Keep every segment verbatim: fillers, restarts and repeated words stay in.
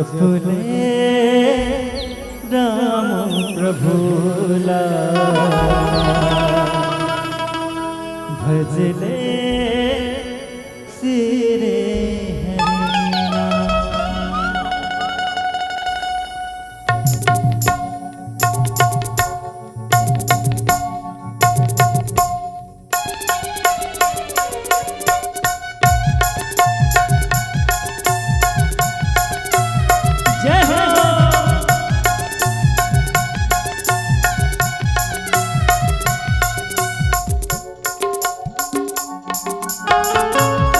जपले राम प्रभु ला, भजले श्री हरि ला। जय हो।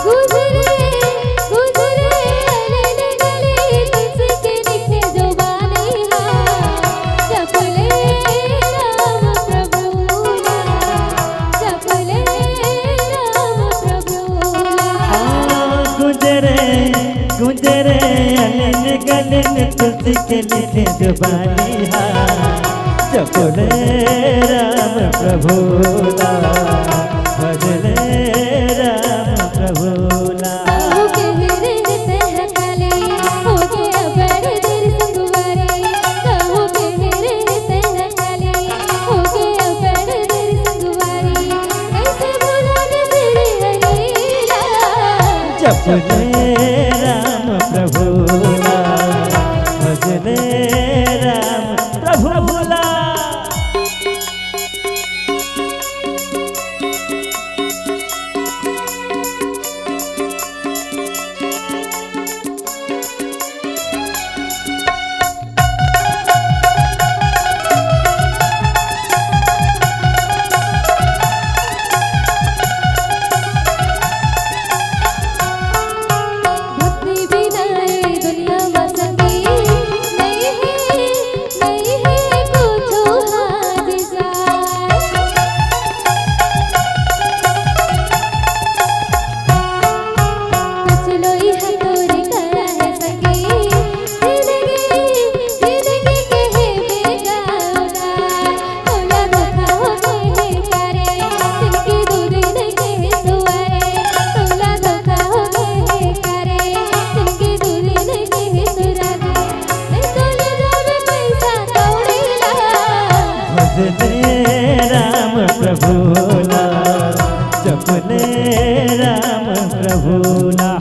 गुजरे, गुजरे, अले, अले, अले, तुलसी के लिखे जुबानी हा। जपले राम प्रभु ला, जपले राम प्रभु ला। हाँ, गुजरे, गुजरे, अले, अले, तुलसी के लिखे जुबानी हा। जपले राम प्रभु ला, भजले राम प्रभु ला। कहूँ के मेरे तह काले, हो गया बड़ देर संगवारी। कहूँ के मेरे तह काले, हो गया बड़ देर संगवारी। कैसे भुलाने तेरे हरीला। जपले राम प्रभु ला, भजले राम प्रभु ला। भक्ति बिना ये दुनिया मा संगी नहीं है, नहीं है कुछो हाथ जाए। कुछ लोई है तोरी करा है संगी, जिंदगी, जिंदगी के है बेगाना। तोला धोखा हो गए हे कारे, तिनके दू दिन के हे सुवारे। तोला धोखा हो गए हे कारे, तिनके दू दिन के हे सुरागे। नहीं तो ले जावे पैसा कौड़ी ला। भजले राम प्रभु ला, जपले राम प्रभु ला।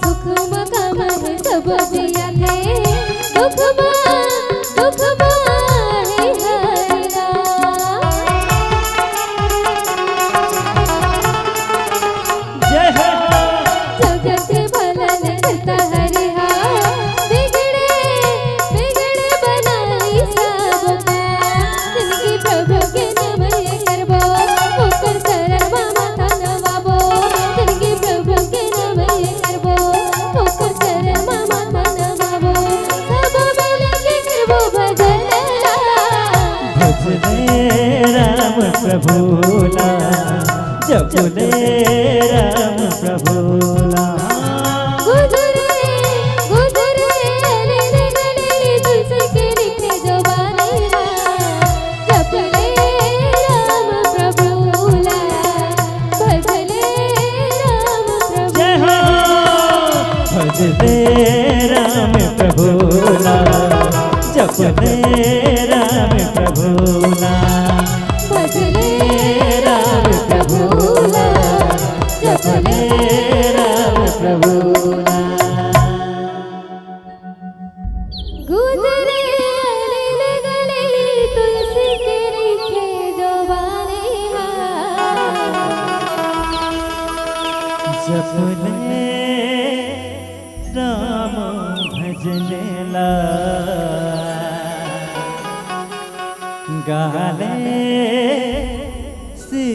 सुख मा कामा हे सब जिया थे, दुख मा, दुख मा हे हरि राम। जय हो। जगत भला करता हरि हा, बिगड़े, बिगड़े बनाई सबका। जिनके प्रभु के नाम ये करबो, ओकर शरण मा माथा नवाबो। जिनके प्रभु के नाम ये करबो, ओकर शरण मा माथा नवाबो। सब मिल के करबो भजन ला। भजले राम प्रभु ला, जपले राम प्रभु ला। गुजरे, गुजरे, ले, ले, ले, ले, तुलसी के लिखे जुबानी हा। जपले राम प्रभु ला, भजले राम प्रभु। जय हो। भजले राम प्रभु ला, जपले राम प्रभु ला। भजले राम प्रभु ला, जपले राम प्रभु ला। गुजरे अगले गले तुलसी के लिखे जुबानी हा। जपले राम भजले ला, गाले श्री